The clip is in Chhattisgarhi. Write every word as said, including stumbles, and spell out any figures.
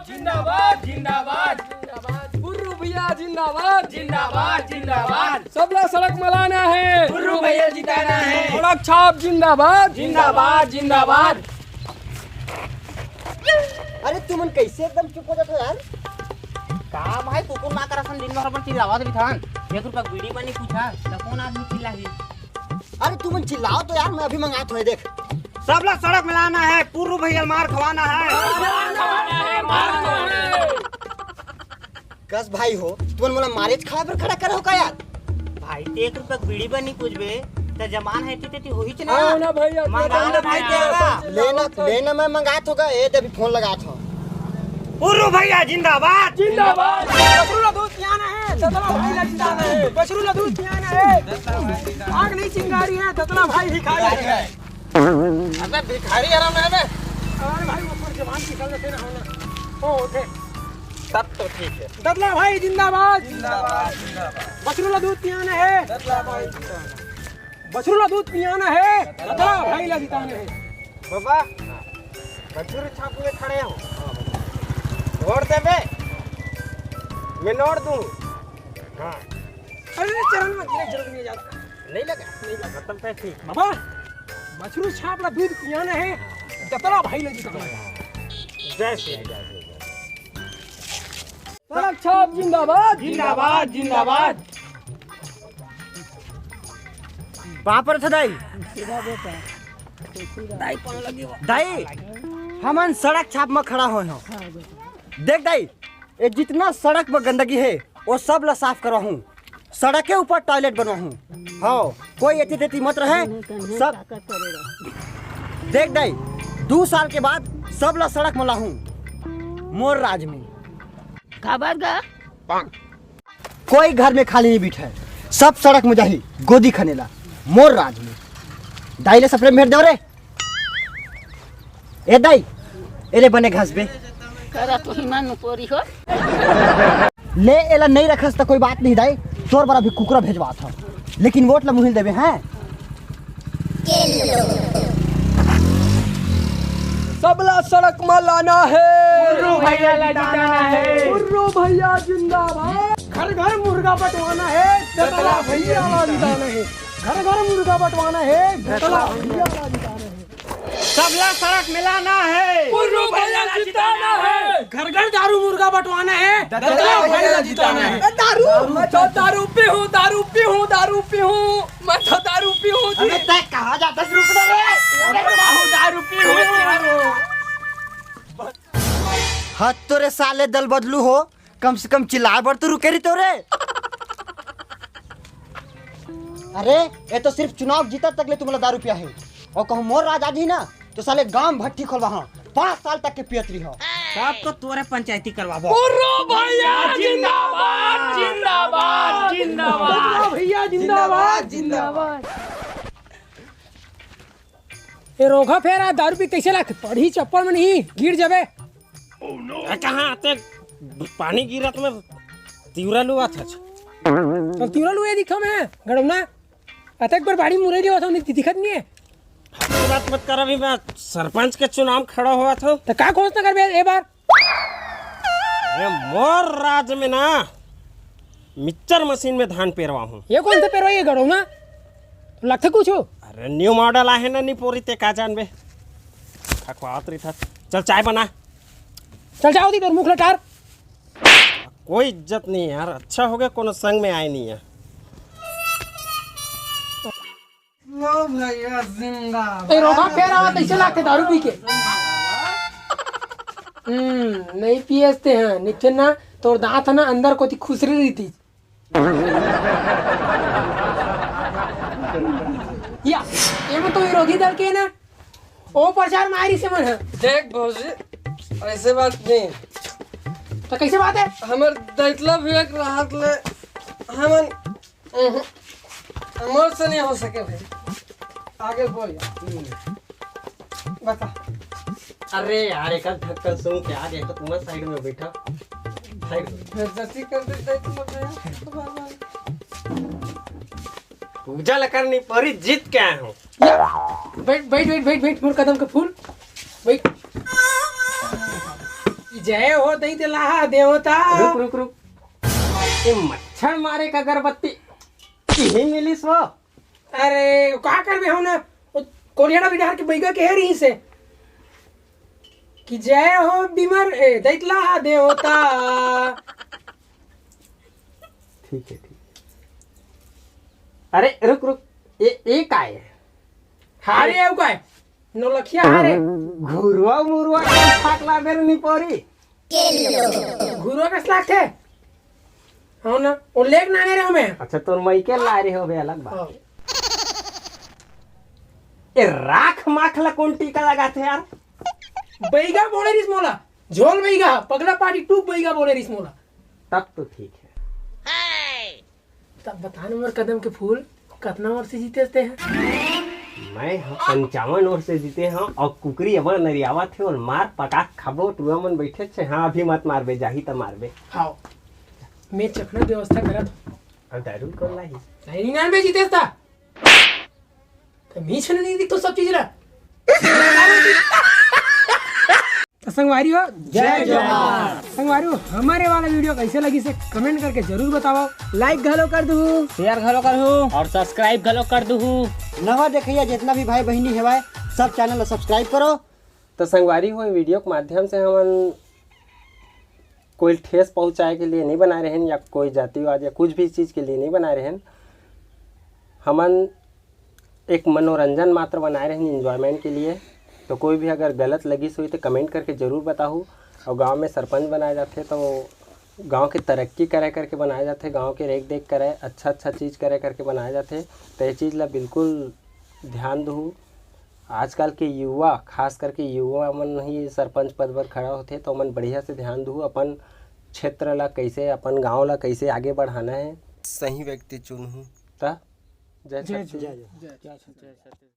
जिंदाबाद, जिंदाबाद, जिंदाबाद। पुर्रू भैया जिंदाबाद, जिंदाबाद, जिंदाबाद। सबला सड़क म लाना हे, पुर्रू भैया जिताना हे। सड़क छाप जिंदाबाद, जिंदाबाद, जिंदाबाद। अरे तुमन कैसे एकदम चुप हो जाते हो यार? का भाई, कुकुर माँ कर असन दिन भर अपन चिल्लावत रिथन। एक रुपया बीड़ी पानी पूछा त कौन आदमी चिल्लाही? अरे तुमन चिल्लाओ तो यार, मैं अभी मंगात हूँ, देख। सबला सड़क म लाना हे, पुर्रू भैया मार खवाना हे। कस भाई हो, तुमन मोला मारेच खाए बर खड़ा करे हो का यार? भाई, ते एक रुपया बीड़ी बर नहीं पूछबे, त जमान हे तेती होही च ना। हाँ ना भैया, मंगा ना भाई, ते होगा। लेना, लेना मैं मंगात होगा, ए दे अभी फोन लगात हूँ। पुर्रू भैया जिंदाबाद। जिंदाबाद। बछरू ला दूध पियाना हे, दतला भाई ला जिताना हे। बछरू ला दूध पियाना हे। आग नहीं चिंगारी हे, दतला भाई भिखारी हे। अबे भिखारी हराम है बे। अरे भाई, वो पर जवान निकल जाते ना, हो ना। ओ, उठे। तब तो ठीक है। दतला भाई जिंदाबाद। जिंदाबाद, जिंदाबाद। बछरू ला दूध पियाना हे। दतला भाई जिंदाबाद। बछरू ला दूध पियाना हे, दतला भाई ला जिताना हे। बाबा, बछरू छाप में खड़े हो। वोट देबे? मैं नोट दूँ। हाँ। अरे, नहीं, चरण में गिरे, जरूरत नहीं है ज्यादा। नहीं लगा? नहीं लगा। मतलब तो ठीक। बाबा, बछरू छाप ला दूध पियाना हे, दतला भाई ला जिताना हे। जय श्री राम। सड़क छाप जिंदाबाद। जिंदाबाद, जिंदाबाद। बाप रे दाई। दाई, हमन सड़क छाप म खड़ा होय हन। देख दाई, ये जितना सड़क म गंदगी हे, वो सब ला साफ करवाहूँ। सड़क के ऊपर टॉयलेट बनवाहूँ। हाँ, कोई एती तेती मत रहे, सब। देख दाई, दू साल के बाद सब ला सड़क म लाहूँ। मोर राज में। काबर गा? कोई घर में खाली नहीं बैठे, सब सड़क में जाही, गोदी खनेला। मोर राज में। दाई ले सपरे में भेज दे रे। ए दाई, ए ले बने घास बे। करा तो हिमान पोरी हो। ले एला नहीं रखस त कोई बात नहीं दाई, तोर बर अभी कुकरा भेजवात हूँ, लेकिन वोट ला मुहिल देबे, हैं? सबला सड़क म लाना हे। पुर्रू भैया ला जिताना हे। पुर्रू भैया जिंदाबाद। घर घर मुर्गा बंटवाना हे, दतला भैया ला जिताना हे। घर घर मुर्गा बंटवाना हे, दतला भैया ला जिताना हे। सबला सड़क म लाना हे। पुर्रू भैया ला जिताना हे। घर घर दारू मुर्गा बंटवाना हे, दतला भैया ला जिताना हे। ए, दारू, मैं तो दारू पीहूँ, दारू पीहूँ, दारू पीहूँ। मैं तो दारू पीहूँ जी। अबे तै कहाँ जाता है? रुक ना रे। अरे बाहू, दारू पीहूँ। हद तोरे साले दल बदलू हो, कम से कम चिल्लाए बर तो रुके रहितो रे। अरे, ये तो सिर्फ चुनाव जीता तक ले तुमला दारू पिया हे, और कहूँ मोर राज आ जाही ना, तो साले गांव भट्टी खोलवाहूँ, पाँच साल तक के पियत रहिहू। तब तो तोरे पंचायती करवाबो। पुर्रू भैया जिंदाबाद, जिंदाबाद, जिंदाबाद। भैया जिंदाबाद, जिंदाबाद। ए रोघा फेर आ दारू पी कैसे लागथे? पड़ही चप्पल में नहीं, गिर जाबे। ए, कहाँ आते पानी गिरत में तिवरा लुआत हच। तो तिवरा लुए दिखा मैं, गड़ौना। अतेक बर बाड़ी मुरई लेवत हूँ, नहीं दिखत नहीं है। फालतू बात मत कर, अभी मैं सरपंच के चुनाव में खड़ा होवत हूँ। तो का घोषणा करबे ए बार? अरे मोर राज में ना मिक्सचर मशीन में धान पेरवाहूँ। ये कौन सा पेरवाई है गड़ौना? लगथे कुछ हो? अरे न्यू मॉडल आहे ना, नहीं पोरी ते का जानबे। खखवात रही था। चल चाय बना। चल जाओ दी तोर मुख लटार। कोई इज्जत नहीं है यार, अच्छा हो गया कोनो संग में आए नहीं है। लो भैया जिंदाबाद। ए रोघा फेर आवा, कैसे लागथे दारू पी के? हम्म, नहीं पियस ते हैं, निचन ना, तोर दांत है ना अंदर कोती खुसरी रही थी। या, ये में तो विरोधी दल के ना, ओ प्रचार मारी से मन है। देख भौजी, ऐसे बात नहीं। तो कैसे बात है? हमर दैतला भी एक राहत ले, हमन, उहुं, मोर से नहीं हो सके भाई। आगे बोल यार। बता। अरे यार, एक आध ढक्कन सूंघ के आ गए तो तुम्हारे साइड में बैठा। साइड में। बेइज्जती कर देता है तुम अपने। पूजा ला करनी परी, जीत के आए हो। या, बैठ, बैठ, बैठ, बैठ, बैठ, मोर कदम के फूल। बैठ। जय हो दई ते लाहा देवता। रुक रुक रुक, ये मच्छर मारे का अगरबत्ती यही मिलिस हो। अरे का करबे हो ना, वो कोलियाड़ा बिहार के बैगा के हे रही से कि जय हो बिमर ए दैतला देवता। ठीक है, ठीक है। अरे रुक रुक, ये ये का है? हारे आऊ का है? नौलखिया हारे। घुरवा मुरवा के फाकला बेर नी परी। घुरवा कस लागथे? हो ना, वो लेग नाने रहे हमें। अच्छा, तोर मई के ला रहे हो बे, अलग बात। हाँ। ए, राख माख ला कौन टीका लगाथे यार? बैगा बोले रिस मोला, झोल बैगा, पगला पार्टी टू बैगा बोले रिस मोला। तब तो ठीक है। तब बता न मोर कदम के फूल, कतना ओवर से जीते ते हैं? मैं ह पंचावन ओवर से जीते हूँ और कुकरी अबड़ नरियावत हे और मार पटाख खाबो, टुआ मन बैठे छे। हाँ, अभी मत मारबे, जाही त मारबे। हाँ, मैं चखना व्यवस्था करत हूँ। और दारू कौन लाही? नहीं, नहीं, मैं जीते था। तो मीच नहीं दिख तो सब चीज रहा। तो संगवारी हो, जय जोहार। संगवारी हो, हमारे वाला वीडियो कैसे लगी से कमेंट करके जरूर बताओ। लाइक घलो कर दू, शेयर घलो कर दू और सब्सक्राइब घलो कर दू। नवा देखइया जितना भी भाई बहिनी हेवय, सब चैनल ला सब्सक्राइब करो। तो संगवारी हो, वीडियो के माध्यम से हमन कोई ठेस पहुँचाए के लिए नहीं बनाए रहेन या कोई जातिवाद या कुछ भी चीज़ के लिए नहीं बनाए रहेन। हमन एक मनोरंजन मात्र बनाए रहेन, एंजॉयमेंट के लिए। तो कोई भी अगर गलत लगिस होही तो कमेंट करके जरूर बताहू। और गांव में सरपंच बनाए जाथे तो गांव के तरक्की करे करके बनाए जाथे, गांव के रेख देख करे, अच्छा अच्छा चीज़ करे करके बनाए जाथे। तो ये चीज़ ला बिल्कुल ध्यान दहू। आजकल के युवा, खास करके युवा मन ही सरपंच पद पर खड़ा होथे, तो मन बढ़िया से ध्यान दहू, अपन क्षेत्र ला कैसे, अपन गांव ला कैसे आगे बढ़ाना है। सही व्यक्ति चुनहू। त जय जय छत्तीसगढ़। जय।